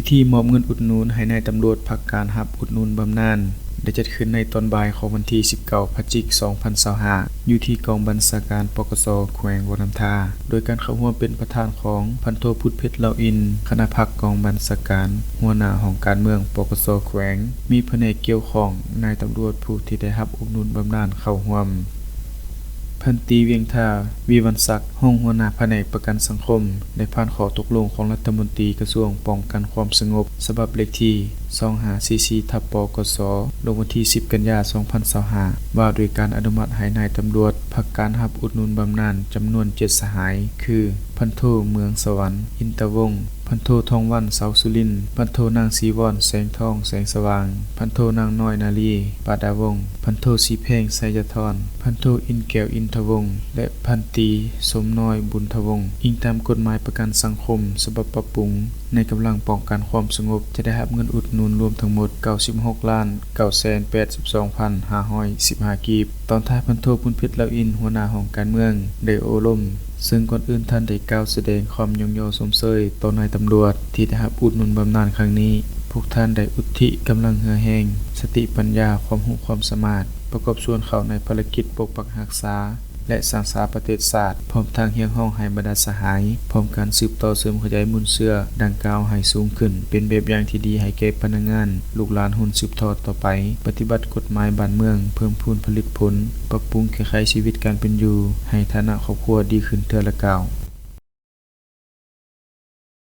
ພິທີມອບເງິນອຸດໜູນໃຫ້ນາຍຕຳຫຼວດພັກການຮັບອຸດໜູນບຳນານ ໄດ້ຈັດຂຶ້ນໃນຕອນບ່າຍຂອງວັນທີສິບເກົ້າ ພະຈິກ ສອງພັນຊາວຫ້າ ຢູ່ທີ່ກອງບັນຊາການ ປກສ ແຂວງຫຼວງນ້ຳທາ ໂດຍການເຂົ້າຮ່ວມເປັນປະທານຂອງ ພັນໂທ ພຸດເພັດ ເຫຼົ່າອິນ ຄະນະພັກກອງບັນຊາການ, ຫົວໜ້າຫ້ອງການເມືອງ ປກສ ແຂວງ, ມີພະແນກກ່ຽວຂ້ອງ, ນາຍຕຳຫຼວດຜູ້ທີ່ໄດ້ຮັບອຸດໜູນບຳນານເຂົ້າຮ່ວມ. ພັນຕີ ວຽງທາ ວິວັນສັກ ຮອງຫົວໜ້າພະແນກປະກັນສັງຄົມ ໄດ້ຜ່ານຂໍ້ຕົກລົງຂອງລັດຖະມົນຕີກະຊວງປ້ອງກັນຄວາມສະຫງົບ ສະບັບເລກທີ ສອງຫ້າສີ່ສີ່ ທັບ ປກສ ລົງວັນທີສິບ ກັນຍາ ສອງພັນຊາວຫ້າ ວ່າດ້ວຍການອະນຸມັດໃຫ້ນາຍຕຳຫຼວດພັກການຮັບອຸດໜູນບຳນານຈຳນວນເຈັດສະຫາຍ ຄື ພັນໂທ ເມືອງສະຫວັນ ອິນຕະວົງ, ພັນໂທ ທອງວັນ ເສົາສຸລິນ, ພັນໂທ ນາງ ສີວອນ ແສງທອງ ແສງສະຫວ່າງ, ພັນໂທ ນາງ ນ້ອຍ ນາລີ ປາດາວົງ, ພັນໂທ ສີແພງ ໄຊຍະທອນ, ພັນໂທ ອິນແກ້ວ ອິນທະວົງ ແລະ ພັນຕີ ສົມນ້ອຍ ບຸນທະວົງ. ອີງຕາມກົດໝາຍປະກັນສັງຄົມ ສະບັບປັບປຸງ ໃນກຳລັງປ້ອງກັນຄວາມສະຫງົບ ຈະໄດ້ຮັບເງິນອຸດໜູນລວມທັງໝົດ ເກົ້າສິບຫົກລ້ານ ເກົ້າແສນແປດສິບສອງພັນຫ້າຮ້ອຍສິບຫ້າ ກີບ. ຕອນທ້າຍ ພັນໂທ ພຸນເພັດ ເຫຼົ່າອິນ ຫົວໜ້າຫ້ອງການເມືອງ ໄດ້ໂອ້ລົມ ເຊິ່ງກ່ອນອື່ນທ່ານໄດ້ກ່າວສະແດງຄວາມຍ້ອງຍໍຊົມເຊີຍຕໍ່ນາຍຕຳຫຼວດທີ່ໄດ້ຮັບອຸດໜູນບຳນານຄັ້ງນີ້. ພວກທ່ານໄດ້ອຸທິກຳລັງເຫື່ອແຮງ, ສະຕິປັນຍາ, ຄວາມຮູ້ຄວາມສາມາດ ປະກອບສ່ວນເຂົ້າໃນພາລະກິດປົກປັກຮັກສາ ແລະ ສ້າງສາປະເທດຊາດ, ພ້ອມທັງຮຽກຮ້ອງໃຫ້ບັນດາສະຫາຍ ພ້ອມກັນສືບຕໍ່ເສີມຂະຫຍາຍມູນເຊື້ອດັ່ງກ່າວໃຫ້ສູງຂຶ້ນ ເປັນແບບຢ່າງທີ່ດີໃຫ້ແກ່ພະນັກງານ ລູກຫຼານຮຸ່ນສືບທອດຕໍ່ໄປ, ປະຕິບັດກົດໝາຍບ້ານເມືອງ, ເພີ່ມພູນຜະລິດຜົນ, ປັບປຸງແກ້ໄຂຊີວິດການເປັນຢູ່ໃຫ້ຖານະຄອບຄົວດີຂຶ້ນເທື່ອລະກ້າວ.